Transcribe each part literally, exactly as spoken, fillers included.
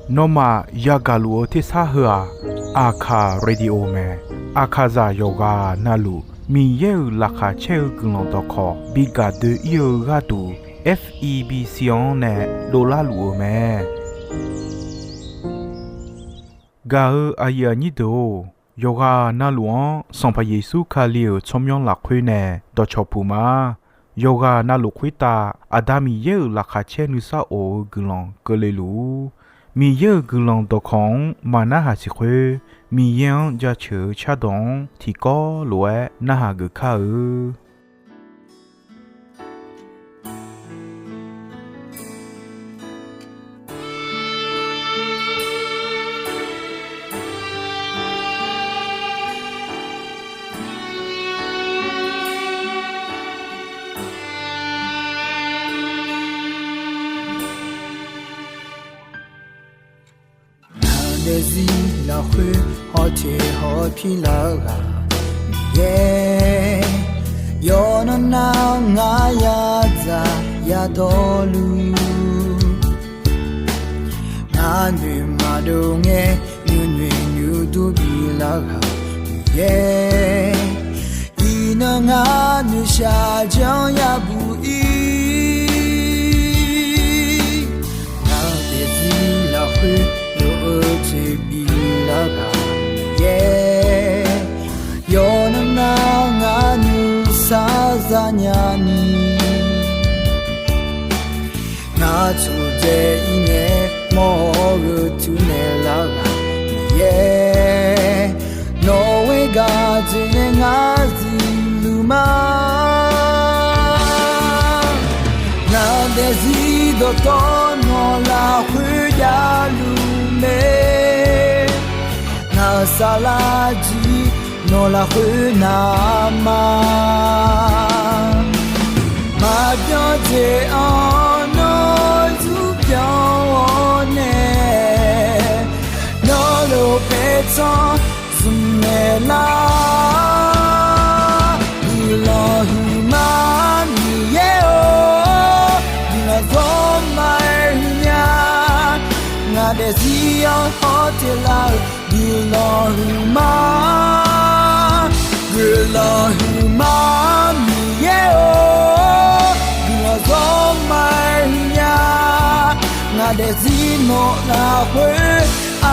Nawmaf yagaq luf-eu tersar heu-aq, Aqkaq Radio mae. Aqkaqzaq yawqghaq navluf Miqyaer-euq laqkhaq caer-eu guiqlanq dawqkawq bi gaq doe-ir-eu gharduq, F E B C-anr nae dovlar luf-eu mae. Gaq-eu aqyuif aqnyir deuq-or, yawqghaq navluf-anr Sanqpaq Yeqsur Kali-euq tsawrmyanr lafkhoer nae dawqcawq puq ma. Yawqghaq navluf khoertav Aqda Miqyaer-euq laqkhaq caer nuisar of-eu guiqlanq keuvle luf-ur. Miqyaer-euq guiqlanq dawqkawq-anr maqnarhaq siq khoer, Miqyaer-anr jaceuq-eu cardawq-anr tiqkawv lof-aer narhaq geuf kar-eu. Ngaq daefzir lafkhoer hawteq hawpir lar-eu ghaq Miqyaer, yawqnan nar ngar yadzaq yadawrluf, ngar noeq maqdov ngae nuinoeq nuidur bilar ghaq Miqyaer, iqnan ngar noeqshaq janr yabuq ir. Ngaq daefzir lafkhoer lof-eu jeq bilar ghaq Miqyaer, yawqnan nar ngar nuisar zanya ni, ngar tsofdzae ir ngae mawr-eu teunaeq lar ghaq Miqyaer, nawq-eu gaq jeq nae ngar zifluf ma. Ngaq daefzir dawqtawvluf nawq lafkhoer javluf mae, ngaq saflar jir nawq lafkhoer navma, maqbyan jeq-anr nawr zurpyanq-awr nae, nawr lof paertsanr zmq naeq lar. Guiqlanq huiqma Miqyaer-or, guiqlanq zawrma-aer huiqnya, ngaq daefzir-anr hawteq lar-eu guiqlanq huiqma, guiqlanq huiqma Miqyaer-or, guiqlanq zawrma-aer huiqnya, ngaq daefzir nawq lafkhoer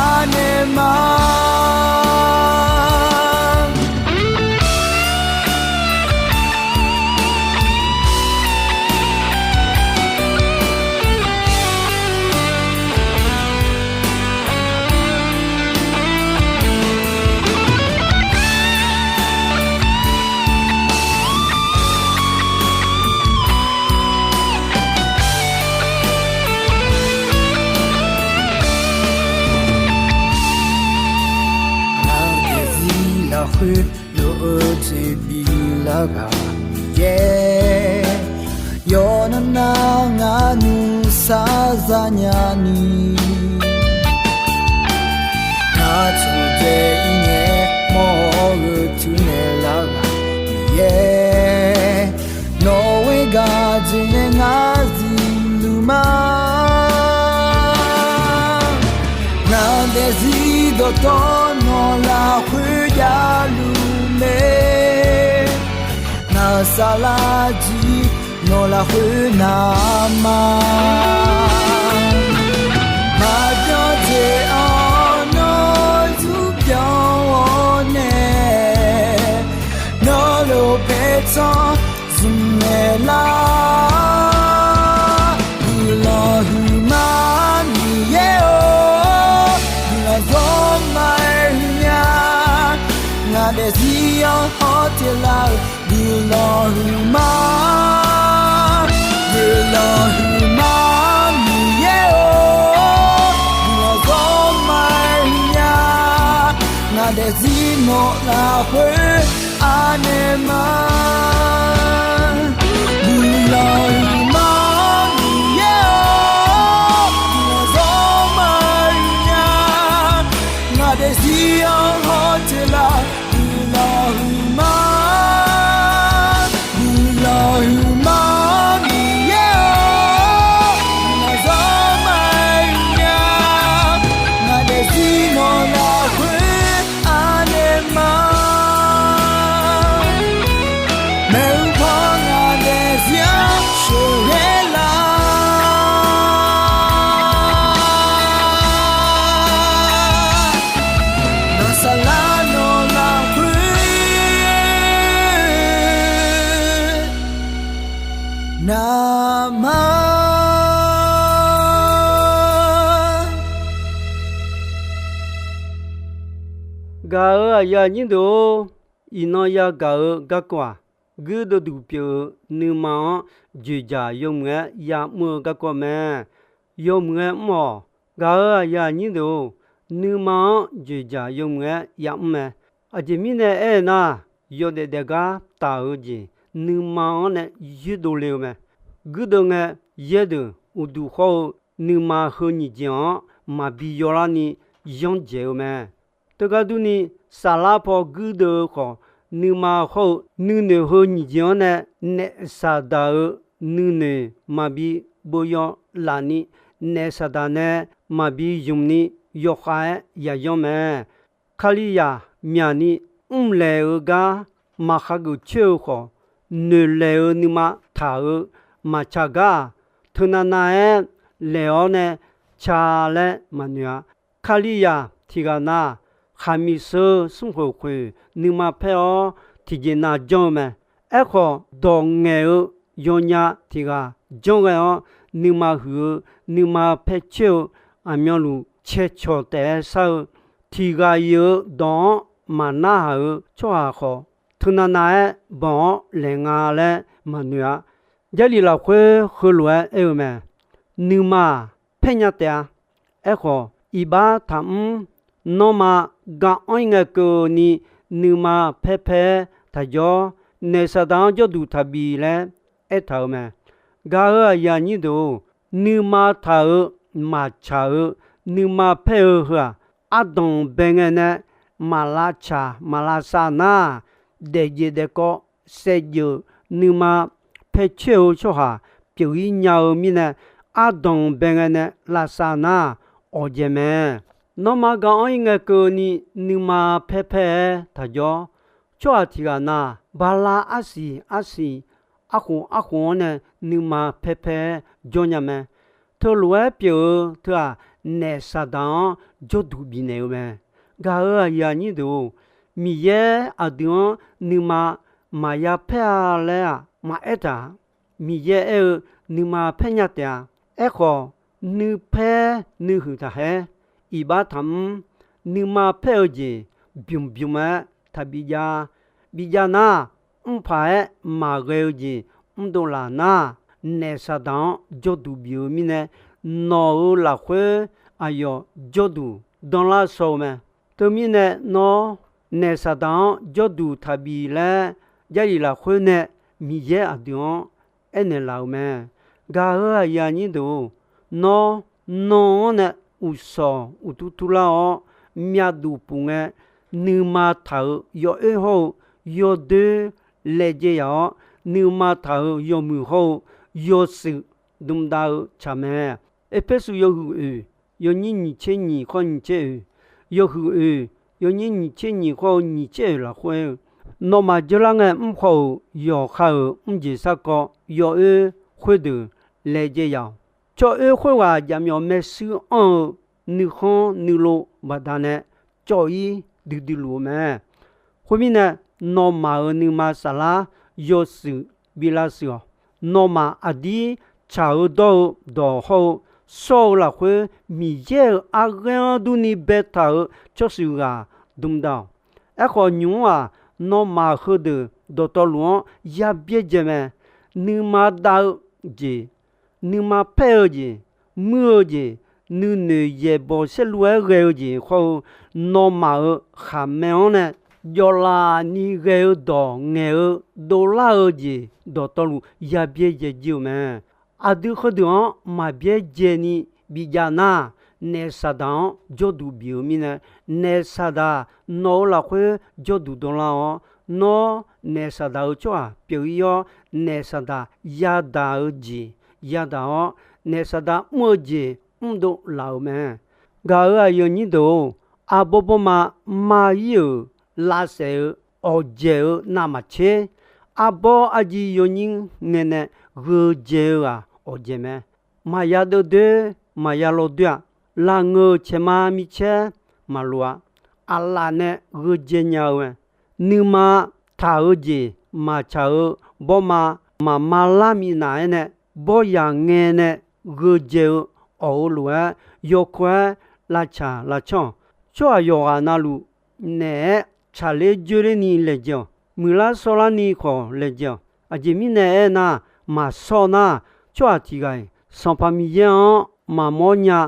anaeq ma. Ngaq daefzir lafkhoer lof-eu jeq bilar ghaq Miqyaer, yawqnan nar ngar nuisar zanya ni, ngar tsofdzae ir ngae mawr-eu teunaeq lar ghaq Miqyaer, nawq-eu gaq jeq nae ngar zifluf ma. Ngaq daefzir dawqtawv nawq lafkhoer javluf mae, ngaq saflar jir nawq lafkhoer navma, maqbyan jeq-anr nawr zurpyanq-awr nae, nawr lof paertsanr zmq naeq lar. Guiqlanq huiqma Miqyaer-or, guiqlanq zawrma-aer huiqnya, ngaq daefzir-anr hawteq lar-eu guiqlanq huiqma, guiqlanq huiqma Miqyaer-or, guiqlanq zawrma-aer huiqnya, ngaq daefzir nawq lafkhoer anaeq ma. Guiqlanq huiqma Miqyaer-or, guiqlanq zawrma-aer huiqnya, ngaq daefzir-anr hawteq lar. Guiqlanq huiqma, guiqlanq huiqma Miqyaer-or, guiqlanq zawrma Gaq-euq aqyuif aqnyir deuq-or, iqnan yagaq-eu garkawv-aq, guirdeuv duq pyeuf-eu nuima-anr dzoeqdzaq yawmuiq-aer yamr-eu garkawv mae. Yawmuiq-aer mr-awq. Gaq-euq aqyuif aqnyir deuq-or, nuima-anr dzoeqdzaq yawmuiq-aer yamr mae. Aqjeq mirnae aernar, yawdaef daef gar taq-eu jeq, nuima-anr nae yoerdov le-eu mae. Guirdeuv ngae, yaerdeuq uqduq hawr-eu nuima heu nyiq jeq-anr maqbi yawlarni yanr dzaeq-eu mae. Teugar durni, saflar paw guirdeuv-eu khawf, nuima hawr-eu nuinoeq heu nyiq jeq-anr nae naef saqdaq-eu nuinoeq maqbi beuyaw lafni, naef saqdaq nae maqbi zmq ni yawkhav-aer yayanr mae. Kalizaq myaqni mrlaeq-eu gar maqhageuf coer-eu khawf, noeqlaeq-eu nuima taq-eu maqtsaq gar-aq, teunav nav-aer laeq-awr nae ca laer maqnoeq-a. Kalizaq tiq ghaq na, khaqmiq sheu smr khoeq khoeq nuima paer-awr tiqjeq nav janr-eu mae. Aerkhawf, dawq ngaeq-eu yawnya tiq ghaq janr ghae-awr nuima huiq-eu nuima paer coer-eu aqmyanluf cae cawq taef-aer shar-eu tiq ghaq-iq-eu dawq-anr maqnarhaq-eu tsawrhaq khawf, teunav nav-aer banq-awr laeq nga laer maqnoeq-a. Jarlif lafkhoer heulof-aer aer-eu mae. Nuima-aq, paer nya taef-a. Aerkhawf, iqbax taqmr. Nanrma gar-anr ir ngae keuvni nuima paer paer-aer taqjawr, naef saqdaq-anr jawrduq taqbif laer aertaq-euq mae. Gaq-euq aqyuif aqnyir deuq-or, nuima taq-eu maqtsaq-eu nuima paer-eu heu-aq, ardanq bae ngae nae maqlavtsaq maqlavsav nar, daefjeq daefkawv saevdzeuf nuima paer coer-eu tsawrhaq pyeuf-ir nya-eu mirnae, ardanq bae ngae nae lavsav nar, awqdzaeq mae. Nanrma gar-anr ir ngae keuvni nuima paer paer-aer taqjawr. Tsawrhaq tiq ghaq na, bala arsiq arsiq, arkhof arkhof-anr nae nuima paer paer-aer jawr nya mae. Teulof-aer pyeuf-eu teu-aq, naef saqdaq-anr jawrduq bifnaeq-eu mae. Gaq-euq aqyuif aqnyir deuq-or, Miqyaer aqdui-anr nuima maqya paer-a laer-aq maqaer taq. Miqyaer aer-eu, nuima paer nya taef-a. Aerkhawf, nuipaer nuihuiq taqhaer, iqbax taqmr. Nuima paer-eu jeq bymq bymq-aer taqbi jav. Bi jav nar, mr paq-aer maqghae-eu jeq mrdov laf nar, naef saqdaq-anr jawrduq bif-eu mirnae, nawq-euq lafkhoer aqyawf jawrduq danlar shaw-eu mae. Teumirnae nawr, naef saqdaq-anr jawrduq taqbif laer Jarlif lafkhoer nae Miqyaer aqdui-anr aernaeq laf-euq mae. Gaq-euq aqyuif aqnyir deuq-or, nawr nan-anr nae uqshawq uqtur turlar-awr, myavduq puq ngae, nuima taq-euq yawoer hawr-eu yawdoer laejae yaf-awr, nuima taq-euq yawmuiq hawr-eu yawshuif dmdav-eu tsaq mae. Erpersu yawhuiq oeq, yawnyir nyiq tser nyiq khawr nyiq tser oeq, yawhuiq oeq, yawnyir nyiq tser nyiq khawr-eu nyiq tser oeq lafkhoer-eu, nawmaf dzeurlar ngae mr khawf-euq yawqha-euq mrjeq sarkawv yawoer khoerdeuq laejae yaf-awq. Tsawroer khoerghaq jaqmyawf maershuir anr-eu nuikhanr nuilov baqdanae cawv-ir duidui luf-eu mae. Khoermirnae, nawmaf-euq nuima saflar yawshuif bi lavshuif-awq. Nawmaf aqdir tsaq-eu dawr-eu dawq hawr-eu shawr-eu lafkhoer Miqyaer-euq arghaer-anr durni baetaq-euq tsawrshuif ghaq dmdav-awq. Aerkhawf, nymq-mr-aq, nawmaf heudeuq dawqtawvluf-anr yabyaer dzae mae. Nuima dav-eu jeq, nuima paer-eu jeq, muir-eu jeq, nuinoeq yaeqbawq saerlu-aer ghae-eu jeq hawr-eu, nawmaf-euq khaqmae-anr nae jawvlaf ni ghae-eu dawq ngaeq-eu dovlar-eu jeq dawqtawvluf yabyaer dzae jir-eu mae. Aqdui heudeuq-anr maqbyaer dzaeni bijav nar, naef saqdaq-anr jawrduq bif-eu mirnae, naef saqdaq nawq-eu lafkhoer jawrduq dawvlar-awr, nawr naef saqdaq-eu tsawrhaq pyeuf-ir-awr, naef saqdaq yadaq-eu jeq yadaq-awr, naef saqdaq mr-eu jeq mrdov laf-euq mae. Gaq-euq aqyuif aqnyir deuq-or, arbawr bawrma mar-ir-euq lavsaef-eu awqdzaeq-eu navmaqtser, arbawr arjiv yawnyir ngae nae gheudzae-eu ghaq awqdzaeq mae. Maqya deuvdoer, maqya lawdoer-aq, lafngeur caeqma micaer maqloq-a. Aqlaf nae gheudzae nya-eu mae. Nuima taq-eu jeq maqtsaq-eu bawrma maqma lar minav-aer nae, bawryaq ngae nae gheudzae-eu awq-eu lof-aer yawkawr-aer lavtsaq lavcanr-awq. Tsawrhaq yawqghaq navluf naeq-aer tsaqler dzoerler ni laejae-awq. Muiqlar sawrlar ni khawf laejae-awq. Aqjeq mirnae aernar, maqshawr nar, tsawrhaq tiq ghaq-iq Sanqpaq Miqyaer-anr maqmawr nya.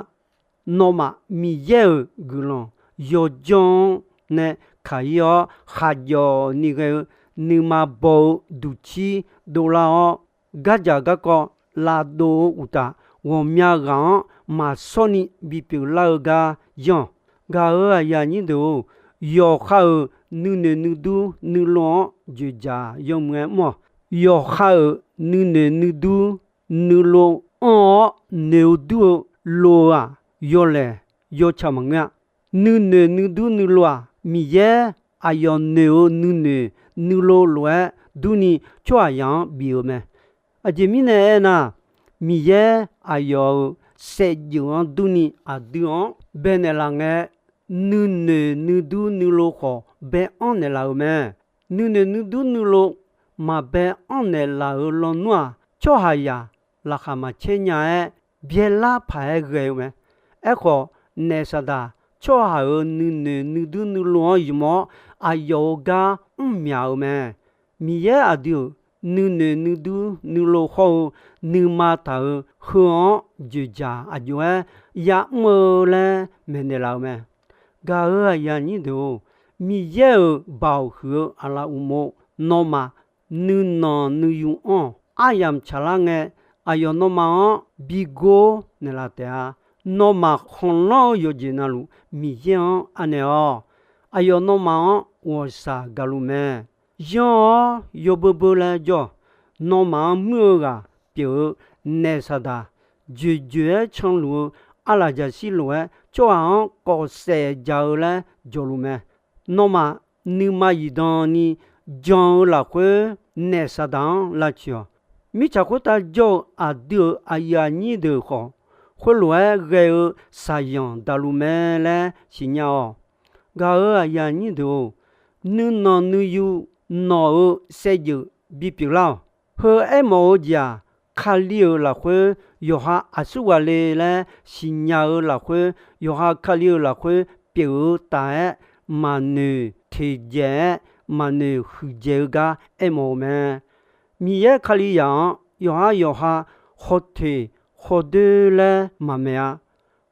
Nawmaf Miqyaer-euq guiqlanq yawdzanr-anr nae kaq-ir-awr, khaqjawf ni ghae-eu nuima baw-eu duqcir dovlar-awr, gardzaq garkawv lavdov-eu uqtaf, ghawqmya ghaq-anr maqshawr ni bipyeuf lar-eu gar yanr-awq. Gaq-euq aqyuif aqnyir deuq-or, yawqha-euq nuinoeq nuidur nuilov-anr dzoeqdzaq yawmuiq-aer mr-awq. Yawqha-euq nuinoeq nuidur nuilov anr-awr noeq-eu dur-eu lov-eu-aq, yawlaeq yawtsaq maqngeur-a. Nuinoeq nuidur nuilov-aq, Miqyaer aqyawf noeq-eu nuinoeq nuilov lof-aer durni tsawrhaqzaq-anr bif-eu mae. Aqjeq mirnae aernar, Miqyaer aqyawf-euq saevdzeuf-anr durni aqdui-anr baenaeq laf ngae, nuinoeq nuidur nuilov khawf bae-anr naeqlaf-euq mae. Nuinoeq nuidur nuilov maqbae-anr naeqlaf-euq lawnmr-aq, tsawrhaqzaq laqkhaq maqcaer nya-aer, byaerlar paq-aer ghae-eu mae. Aerkhawf, naef Saqdaq tsawrhaq-euq nuinoeq nuidur nuilov-anr ymq-awr, aqyawf-euq gar mrmyaq-eu mae. Miqyaer aqdui-euq nuinoeq nuidur nuilov hawr-eu nuima taq-euq heu-anr dzoeqdzaq aqjox-aer ya'mr-eu laer maeqnaeq laf-eu mae. Gaq-euq aqyuif aqnyir deuq-or, Miqyaer-euq baoq huiq-eu aqlaf uqmov, nawmaf nuinanq nuiyu anr-awq. Aryamq tsaqlar ngae, aqyawf nawmaf-anr bi gor naeqlaf taef-a. Nawmaf khanqlanr-eu yawqjeq navluf Miqyaer-anr anaeq-awq. Aqyawf nawmaf-anr ghawqshaq gaqluf mae. Yanr-awr yawbeu beu laer jawr-awq. Nawmaf-anr muir-eu ghaq pyeuf-eu naef Saqdaq, dzoeqdzoeq-aer canluf-eu arlaqjaqshir lof-aer tsawrhaq-anr kawf saef ja-eu laer jawqluf mae. Nawmaf nuima zifdan ni jan-eu lafkhoer naef Saqdaq-anr lavtsoeq-awq. Mirtsaq khoertav jawr-eu aqdui-euq aqyuif aqnyir deuq khawf, khoerlof-aer ghae-eu shaqzanq daqluf mae laer siqnya-awq. Gaq-euq aqyuif aqnyir deuq-or, nuinanq nuiyu nawq-euq saevdzeuf bipyeuf lar-awq. Heu aermawf-eu jeq-aq, Kali-euq lafkhoer yawqha aqsurghaq le laer siqnya-eu lafkhoer, yawqha Kali-euq lafkhoer pyeuf-eu taf-aer maqnoeq teqdzaeq-aer maqnoeq huiqdzaeq-eu gar aermawf-eu mae. Miqyaer Kalizaq-anr yawqhar yawqha khawteq khawdoer laer maqmaeq-a.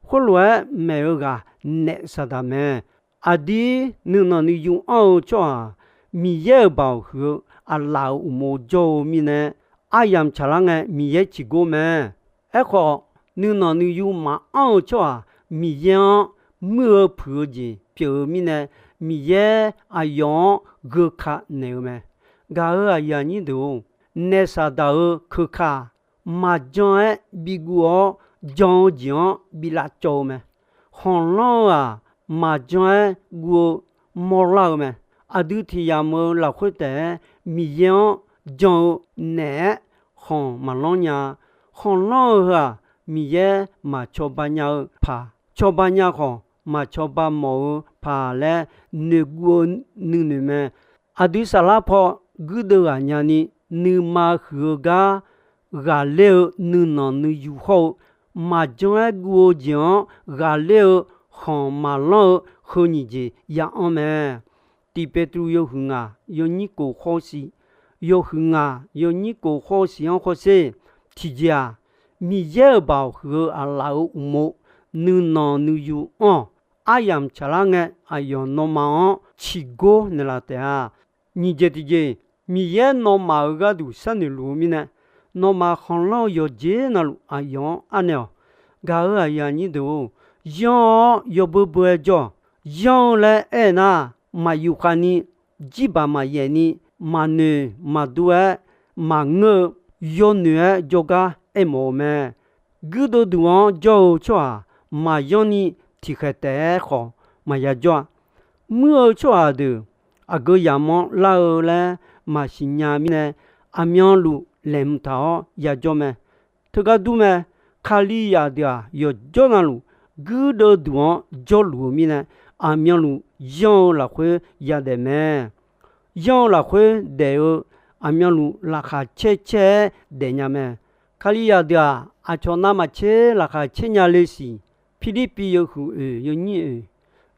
Khoerlof-aer maeq-eu ghaq naef Saqdaq mae. Aqdir nuinanq nuiyu anr-eu tsawrhaq, Miqyaer-euq baoq huiq-eu aqlaf-euq uqmov jawr-eu mirnae, aryamq tsaqlar ngae Miqyaer ciqgor mae. Aerkhawf, nuinanq nuiyu maqanr-eu tsawrhaq, Miqyaer-anr muir-eu puiq-eu jeq pyeuf-eu mirnae, Miqyaer aqyawf-anr geuka naeq-eu mae. Gaq-euq aqyuif aqnyir deuq-or, naef Saqdaq-euq keuka-aq, maqjan-aer biguv-awr jan-eu jeq-anr bi lavcawv-eu mae. Khanqlanr-eu-aq, maqjan-aer guv-eu mawrlar-eu mae. Aqdui tiq yamq-eu lafkhoer taef-aer Miqyaer-anr jan-eu naeq-aer khanq maqlanr nya-a. Khanqlanr-eu heu-aq, Miqyaer maqcawba nya-eu paq, cawba nya khawf maqcawba mawf-eu paq laer noeqguv-eu nuinoeq mae. Aqdui saflar paw guirdeuv ghaq nyani, nuima huiq-eu gar ghaqler-eu nuinanq nuiyu hawr-eu, maqjan-aer guv-eu jeq-anr ghaqler-eu khanq maqlanr-eu heu nyiq jeq ya anr mae. Tiq Petru yawhuiq ngaq yawnyir kof khawr siq, yawhuiq ngaq yawnyir kof khawr siq-anr khawr sher. Tiqjeq-aq, Miqyaer-euq baoq huiq-eu aqlaf-euq uqmov nuinanq nuiyu anr-awq. Aryamq tsaqlar ngae, aqyawf nawmaf-anr ciqgor naeqlaf taef-a. Nyiq jeq tiqjeq, Miqyaer nawmaf-euq gharduq sharnoeq luf-eu mirnae, nawmaf khanqlanr-eu yawqjeq navluf aqyawf-anr arnaeq-awq. Gaq-euq aqyuif aqnyir deuq-or, yanr-awr yawbeu beu-aer jawr-awq. Yanr-eu laer aernar, maqyuf khavni, jirbaq maqyaef ni, maqnoeq maqdur-aer, maqngeur-eu, yawnoeq-aer jawrgar aermawf-eu mae. Guirdeuv duq-anr jawr-eu tsawrhaq maqyanr ni tiqkhaeq taef-aer khawf maqya jawr-a. Muir-eu tsawrhaq deuq aqgeu yamq-anr lar-eu laer maqsiq nya mirnae, aqmyanluf laeqhmq taq-awr yajawr mae. Teugar dur mae. Kalizaq deuq-aq, yawqjawr navluf guirdeuv duq-anr jawrluf-eu mirnae, aqmyanluf yanr-eu lafkhoer yadaef mae. Yanr-eu lafkhoer daef-eu aqmyanluf laqkhaq caer caer-aer daefnya mae. Kalizaq deuq-aq, aqcawq navmaqtser laqkhaq caer nya le siq. Pirlirpiv yawhuiq oeq yawnyir oeq,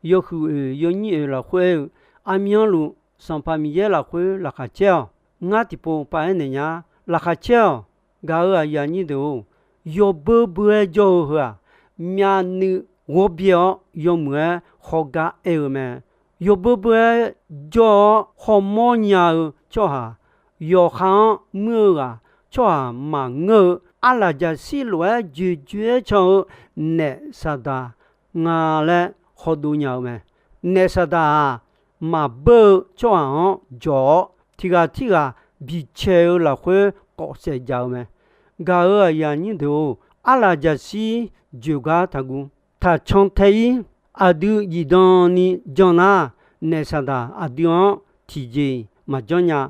yawhuiq oeq yawnyir oeq lafkhoer aer-eu, aqmyanluf Sanqpaq Miqyaer lafkhoer laqkhaq caer-awq. Ngar tiqpov paq-aer naeq nya. Laqkhaq caer-awq. Gaq-euq aqyuif aqnyir deuq-or, yawbeur beur-aer jawr-eu heu-aq, myavnuiv ghawrbyae-awr yawmuiq-aer hawgar aer-eu mae. Yawbeur beur-aer jawr-awr hawmawr nya-eu tsawrhaq, yawqha-anr muir-eu ghaq, tsawrhaq maqngeur-eu arlaqjaqshir lof-aer joeqjoeq-aer can-eu naef Saqdaq nga laer hawdov nya-eu mae. Naef Saqdaq-aq, maqbeur-eu tsawrhaq-anr jawq-awr, tiq ghaq tirghaq bicaeq-eu lafkhoer kawf saef jaq-eu mae. Gaq-euq aqyuif aqnyir deuq-or, arlaqjaqshir joeqgar taqguv. Taqcan tae-ir, aqdui zifdan ni jan nar, naef Saqdaq aqdui-anr tiqjeq-iq maqjanr nya.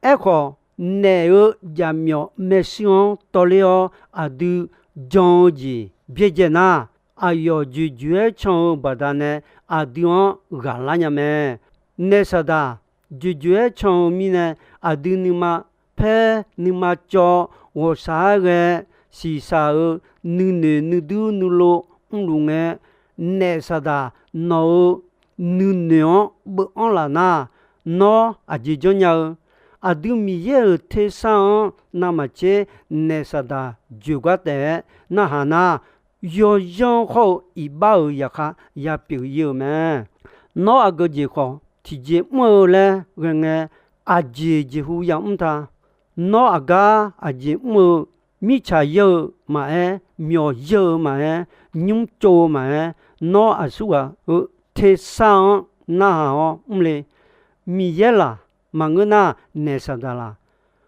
Aerkhawf, naef-euq jaqmyawf maershuir-anr tawvler-awr aqdui jan-eu jeq byaerdzae nar, aqyawf joeqjoeq-aer can-eu baqdanae aqdui-anr ghaqlar nya mae. Naef Saqdaq joeqjoeq-aer can-eu mirnae, aqdui nuima paer nuima cawv ghawqshaq-aer ghae siqshaq-euq nuinoeq nuidur nuilov mrluf ngae, naef Saqdaq nawq-euq nuinoeq-anr beuv anr laf nar, nawr aqjeq janr nya-eu? Aqdui Miqyaer-euq tersar-anr navmaqtser naef Saqdaq joeqgar taef-aer narhaq nar, yawzanr khawr-eu iqbax-euq zaqkhav ya pyeuf-ir-eu mae. Nawr aqgeu jeq khawf tiqjeq mr-eu laer ghae ngae, aqjeq jeqhu yamr ta. Nawr aqgar aqjeq mr-eu, mirtsaq yaer-eu maqaer, myawq yaer-eu maqaer, nymr tsov-eu maqaer, nawr aqsurghaq-euq tersar-anr narhaq-awr mrle. Miqyaer laq maqngeur nar, naef Saqdaq laq?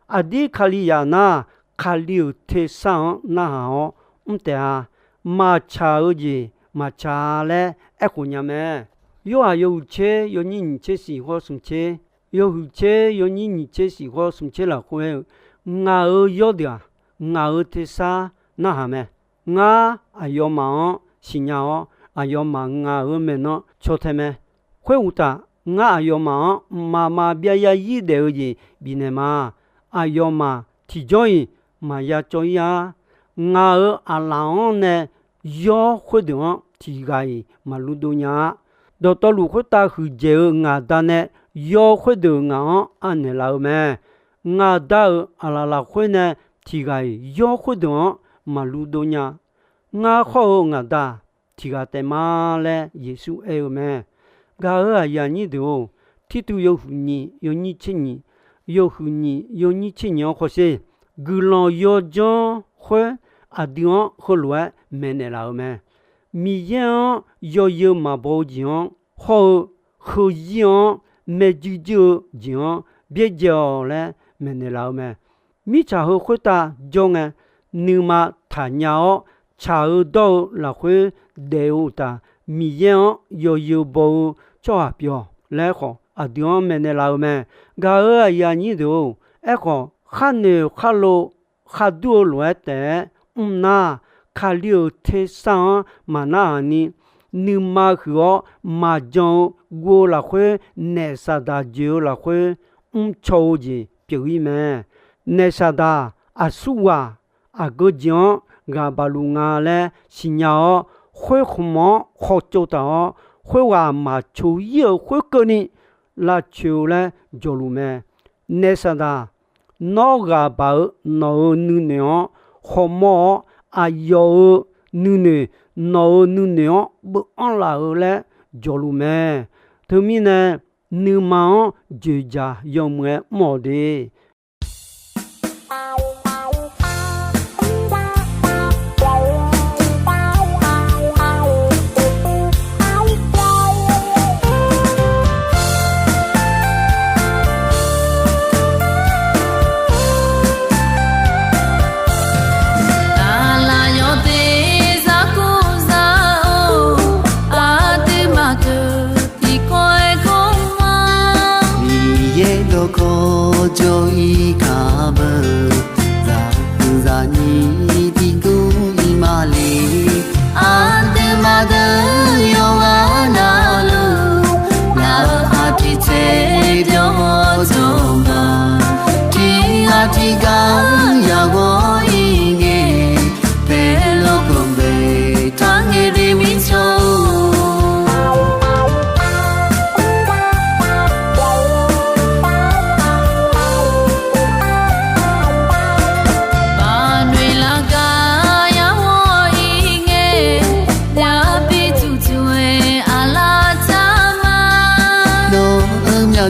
Aqdir Kalizaq nar, Kali-euq tersar-anr narhaq-awr mr taef-a. Maqtsaq-eu jeq maqtsaq-a laer aerkhof nya mae. Yorhaq yawhuiq tser yawnyir nyiq tser siq hawr smq tser, yawhuiq tser yawnyir nyiq tser siq hawr smq tser lafkhoer aer-eu, ngaq-euq yawrdeuq-aq, ngaq-euq tersar narhaq mae. Ngar aqyawfmaf-anr siqnya-awr, aqyawfmaf ngaq-euq maeqnan caw tae mae. Khoeruqtaf, ngar aqyawfmaf-anr mqmaq maqbyav zarzir daef-eu jeq bifnaeq ma. Aqyawfmaf tiqjawr-iq maqya cawv-ir-ar. Ngaq-euq aqlaf-anr nae yawr khoerdeuq-anr tiq ghaq-iq maqlu dov nya-a. Dawqtawvluf khoertav huiqdzaeq-eu ngaq Da nae yawr khoerdeuq ngaq-anr anaeq laf-eu mae. Ngaq Da-euq aqlaf lafkhoer nae tiq ghaq-iq yawr khoerdeuq-anr maqlu dov nya. Ngar khawr-eu ngaq Da tiq ghaq taef ma laer Yeqsur aer-eu mae. Gaq-euq aqyuif aqnyir deuq-or, Tirtuv yawhuiq nyiq yawnyir tser nyiq, yawhuiq nyiq yawnyir tser nyiq-anr hawsher. Guiqlanq yawjanr khoer aqdui-anr heulof-aer maeqnaeq laf-eu mae. Miqyaer-anr yawzeu maqbaw-eu jeq-anr hawr-eu, heuzir-anr maerjuir juir-eu jeq-anr byaerdzae-awq laer maeqnaeq laf-eu mae. Mirtsaq heu khoertav jawr ngae, nuima taqnya-awr, tsaq-eu dawr-eu lafkhoer daef-eu uqtaf, Miqyaer-anr yawzeu baw-eu tsawrhaq pyeuf-awq laer khawf, aqdui-anr maeqnaeq laf-eu mae. Gaq-euq aqyuif aqnyir deuq-or, aerkhawf, khar noeq khar lo, khar dur-eu lof-aer taef-aer mr nar, Kali-euq tersar-anr maqnarhaq ni, nuima huiq-awr maqjan-eu guv-eu lafkhoer, naef Saqdaq joeq-eu lafkhoer mrcaw-eu jeq pyeuf-ir mae. Naef Saqdaq aqsurghaq aqgeu jeq-anr ghaq baq luf nga laer siqnya-awr, khoerkhmq-anr khawtsov taq-awr, khoerghaq maqcoq-ir-euq khoerkeuvni lavcoeq-eu laer jawqluf mae. Naef Saqdaq, nawr ghaq baq-eu nawq-euq nuinoeq-anr hawmawr-awr, aqyawf-euq nuinoeq nawq-euq nuinoeq-anr beuv anr laf-eu laer jawqluf mae. Teumirnae, nuima-anr joeqjaq yawmuiq-aer mr-awq de. Aqlaf yawq teq zar kur zar-or, aqduimaf deuq tiqkawv-aer gawr ma. Miqyaer dawqkawq jawr-ir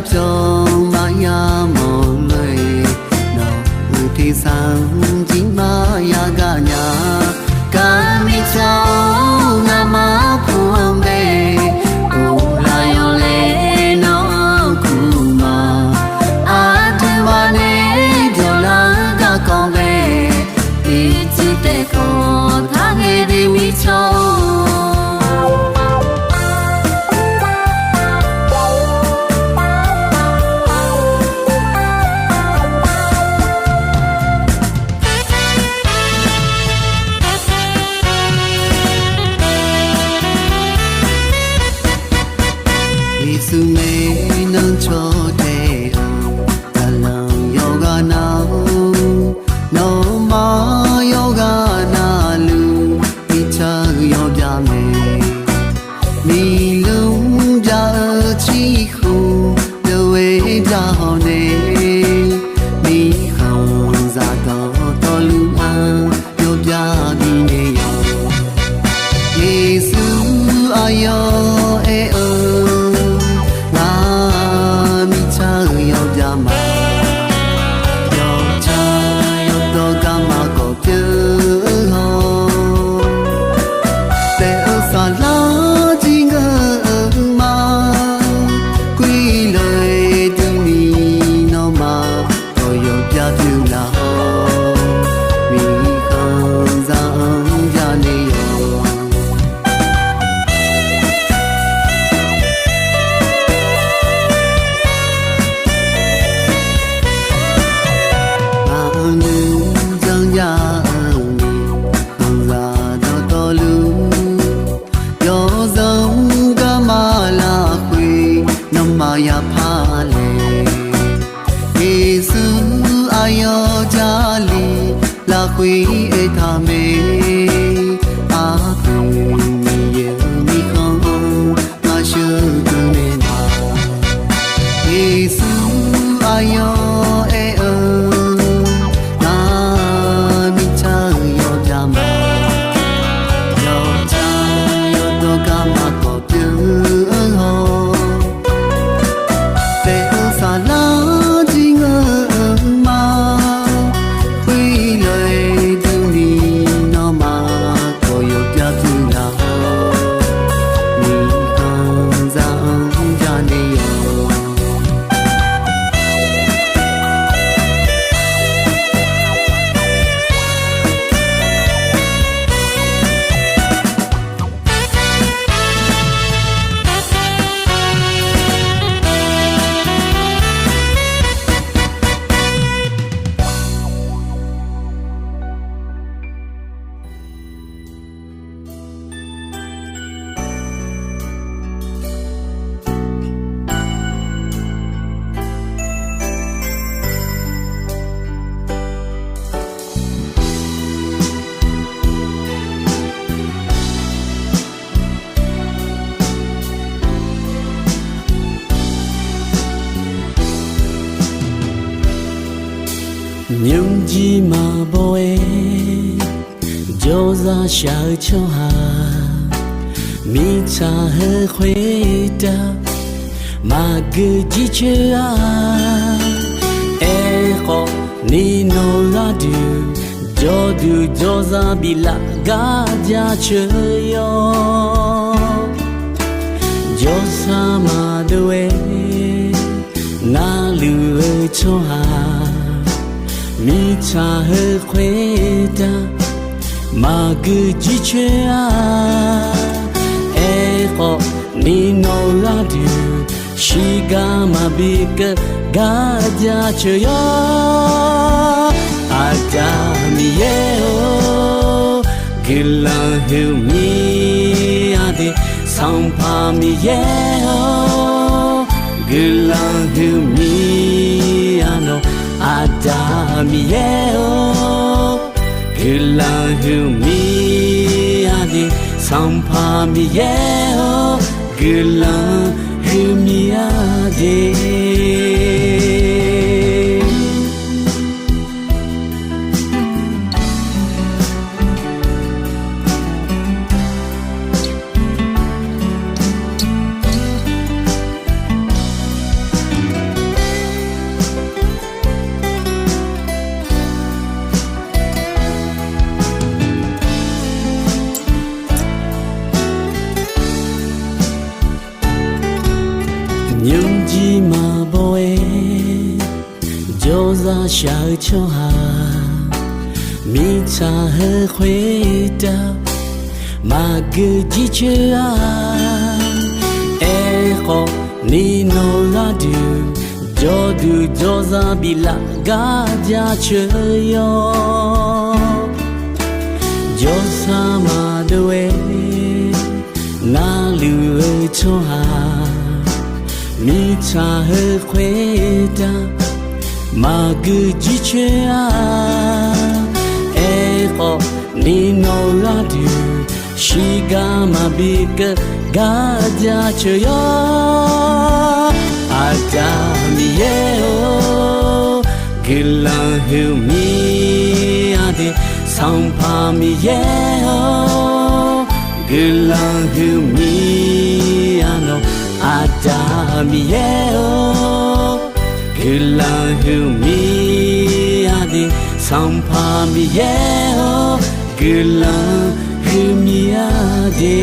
pyawq maqya mawf lof-aer, nawq-euq tersar-anr jir maqya gaq nya. Gar mirtsaq-or, ngamaf arkuq-anr bae, of laf yawlaeq nawq-anr kuq ma. Aqduimaf nae jawrlar-eu garkawv bae, ircuf taef kawv taq ngae de mirtsaq-or. Yeqsur nae nan cawtae-euq zaqlanq yawqghaq nar-or, nawmaf yawqghaq navluf mirtsaq-eu yawbyav mae. Miqlmr bya-eu cirkhmq deuq-aer bya hawq nae, mirkhanqzaq dawqtawvluf-anr yawbyav bifnaeq yawq. Yeqsur aqyawf aer-eu, ngar mirtsaq-eu yawbyav ma. Yawtsaq yawdawr garma kawf pyeuf-eu haw, taef-eu saflar jir ngeur-eu ma. Khoerlof-aer durni nawmaf kawf yawbyav pyeuf laf haw, mirkhanqzaq-anr bya naeq yawq. Ngaq-anr nuijan jav-eu mirkhanqzaq dawqtawvluf, yawzanr garma lafkhoer nawmaf yapar laeq. Yeqsur aqyawf Jarlif lafkhoer aertaq mae. Aqpoeq Miqyaer-euq mirkhanq-anr ngar sheuqdui naeq ma. Yeqsur aqyawf aer-eu, ngar mirtsaq-eu yawbyav ma. Yawtsaq yawdawr garma kawf pyeuf-eu haw, taef-eu saflar jir ngeur-eu ma. Khoerlof-aer durni nawmaf kawf yawbyav pyeuf laf haw, mirkhanqzaq-anr bya naeq yawq. Nymrjir maqbaw-aer jawrzaq shaq-eu tsawrhaq, mirtsaq heu khoertav maqgeu jircoer-a. Aerkhawf ni nawq-eu gharduq jawrduq jawrzaq biflaf gar jaceuq yawq. Jawrsar maqdov-aer navluf-eu tsawrhaq, mirtsaq heu khoertav maqgeu jircoer-a. Aerkhawf ni nawq-eu gharduq shiqgar maqbi keuv gar jaceuq yawq. Aqda Miqyaer-or, guiqlanq huiqmir-a de. Sanqpaq Miqyaer-or, guiqlanq huiqmir-a nawq. Aqda Miqyaer-or, guiqlanq huiqmir-a de. Sanqpaq Miqyaer-or, guiqlanq huiqmir-a de. Shaq-eu tsawrhaq mirtsaq heu khoertav maqgeu jircoer-a. Aerkhawf ni nawq-eu gharduq jawrduq jawrzar biflaf gar jaceuq yawr. Jawrsar maqdov-aer narluf-eu tsawrhaq mirtsaq heu khoertav maqgeu jircoer-a. Aerkhawf ni nawq-eu gharduq shirgar maqbi keuv gar jaceuq yawr. Aqda Miqyaer-or, guiqlanq huiqmir-a de. Sanqpaq Miqyaer-or, guiqlanq huiqmir-a nawq. Aqda Miqyaer-or, guiqlanq huiqmir-a de. Sanqpaq Miqyaer-or, guiqlanq huiqmir-a de.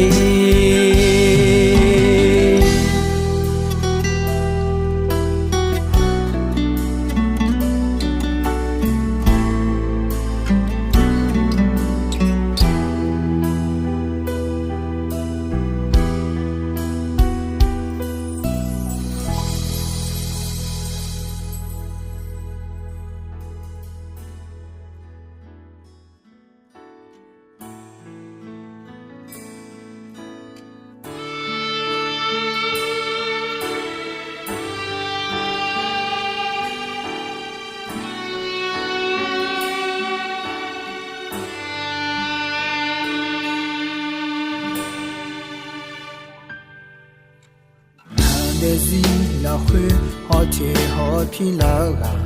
Ngaq daefzir lafkhoer hawteq hawpir lar-eu ghaq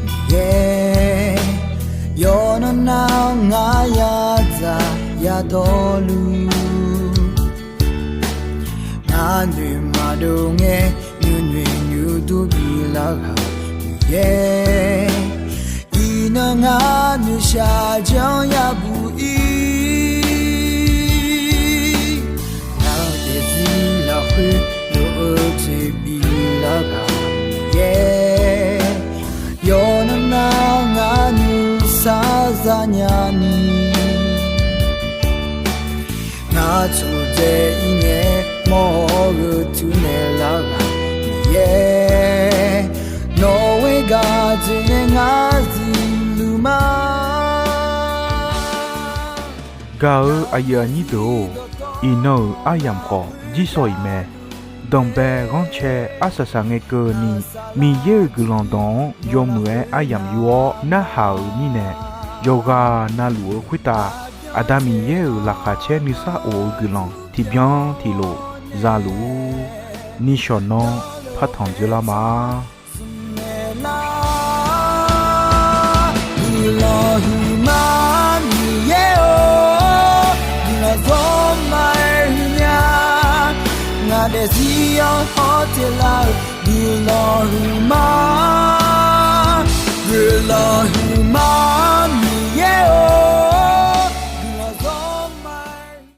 Miqyaer, yawqnan nar ngar yadzaq yadawrluf, ngar noeqmaqdov ngae nuinoeq nuidur bilar ghaq Miqyaer, iqnan ngar noeqshaq janr yabuq ir. Ngaq daefzir lafkhoer lof-eu jeq bilar ghaq Miqyaer, yawqnan nar ngar nuisar zanya ni, ngar tsofdzae ir ngae mawr-eu tuinaeq lar ghaq Miqyaer, nawq-euq gharduq nae ngar zifluf ma. Gaq-eu aqyuif aqnyir deuq-or, iqnan-euq aryamq khawf jirsawq iq mae. Danqbae ghanrcae arsaq saq ngae keuvni, Miqyaer-euq guiqlanq dawq-anr yawmuiq-aer aryamq yur-awr narhaq-euq mirnae, yawqghaq navluf-eu khoertav Aqda Miqyaer-euq laqkhaq caer nuisar of-eu guiqlanq tiqbyan tiqlof zaluf-ur. Nishawq nanr partanq dzeurlar ma. Guiqlanq huiqma Miqyaer-or, guiqlanq zawrma-aer huiqnya, ngaq daefzir-anr hawteq lar-eu guiqlanq huiqma, guiqlanq huiqma Miqyaer-or.